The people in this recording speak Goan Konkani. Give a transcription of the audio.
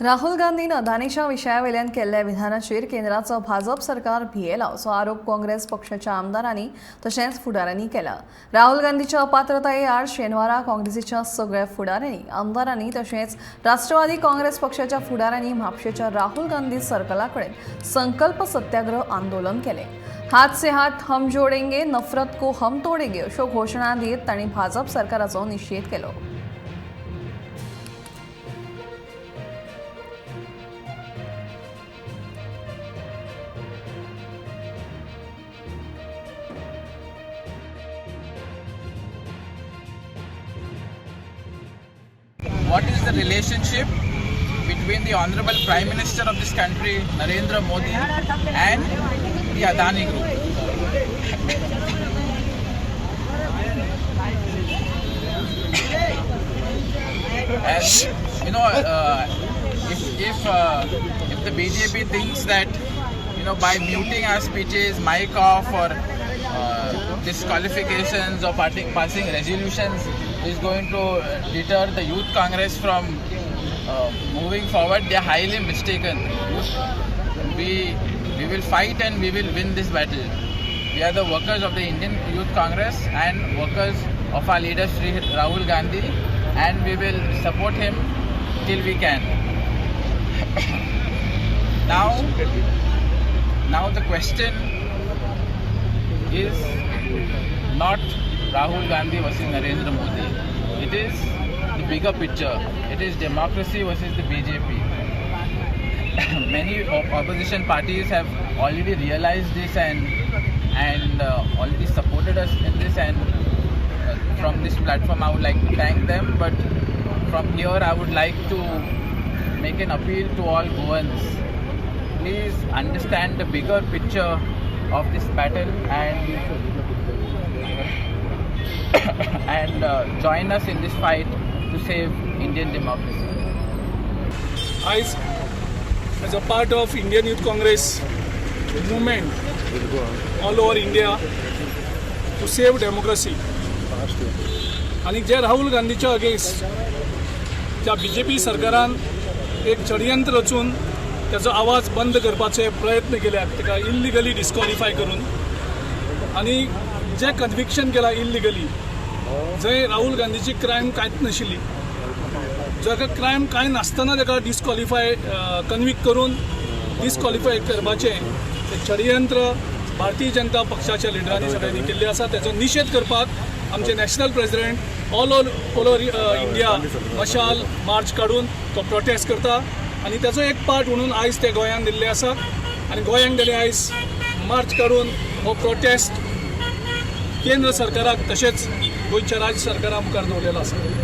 राहुल गांधीन अदानीच्या विशयावेल्यान केल्ल्या विधानाचेर केंद्राचो भाजप सरकार भियेला असो आरोप काँग्रेस पक्षाच्या आमदारांनी तशेंच फुडाऱ्यांनी केला. राहुल गांधीच्या अपात्रताये आड शेनवारा काँग्रेसीच्या सगळ्या फुडाऱ्यांनी, आमदारांनी तशेंच राष्ट्रवादी काँग्रेस पक्षाच्या फुडाऱ्यांनी म्हापशेच्या राहुल गांधी सर्कला कडेन संकल्प सत्याग्रह आंदोलन केलें. "हात से हात हम जोडेंगे, नफरत को हम तोडेंगे" अश्यो घोशणा दीत तांणी भाजप सरकाराचो निशेध केलो. What is the relationship between the Honorable Prime Minister of this country, Narendra Modi, and the Adani Group? As you know, if the BJP thinks that by muting our speeches, mic off, or disqualifications or passing resolutions is going to deter the Youth Congress from moving forward, they are highly mistaken. We will fight and we will win this battle. We are the workers of the Indian Youth Congress and workers of our leader Sri Rahul Gandhi, and we will support him till we can. Now the question is not Rahul Gandhi versus Narendra Modi. It is the bigger picture. It is democracy versus the BJP. Many opposition parties have already realized this and already supported us in this, and from this platform I would like to thank them, but from here I would like to make an appeal to all Goans. Please understand the bigger picture of this battle and join us in this fight to save Indian democracy. आयज as a part of Indian Youth Congress movement all over India to save democracy आनी जे राहुल गांधीच्या अगेन्स्ट ज्या बीजेपी सरकारान एक षडयंत्र रचून त्याचो आवाज बंद करपाचे प्रयत्न केल्यात, ताका इल्लिगली डिस्कॉलिफाय करून आनी जे कन्विक्शन केलां इल्लिगली, जंय राहुल गांधीची क्रायम कांयच नाशिल्ली, जाका क्रायम कांय नासतना ताका डिस्कॉलिफाय, कन्विक्ट करून डिस्कॉलिफाय करपाचें तें षडयंत्र भारतीय जनता पक्षाच्या लिडरांनी सगळ्यांनी केल्लें आसा. ताचो निशेध करपाक आमचे national president all over India मशाल मार्च काडून तो प्रोटेस्ट करता आनी ताचो एक पार्ट म्हणून आयज ते गोंयांत दिल्ले आसा आनी गोंयांत ताणें आयज मार्च काडून हो प्रोटेस्ट केंद्र सरकाराक तशेंच गोंयच्या राज्य सरकारा मुखार दवरलेलो आसा.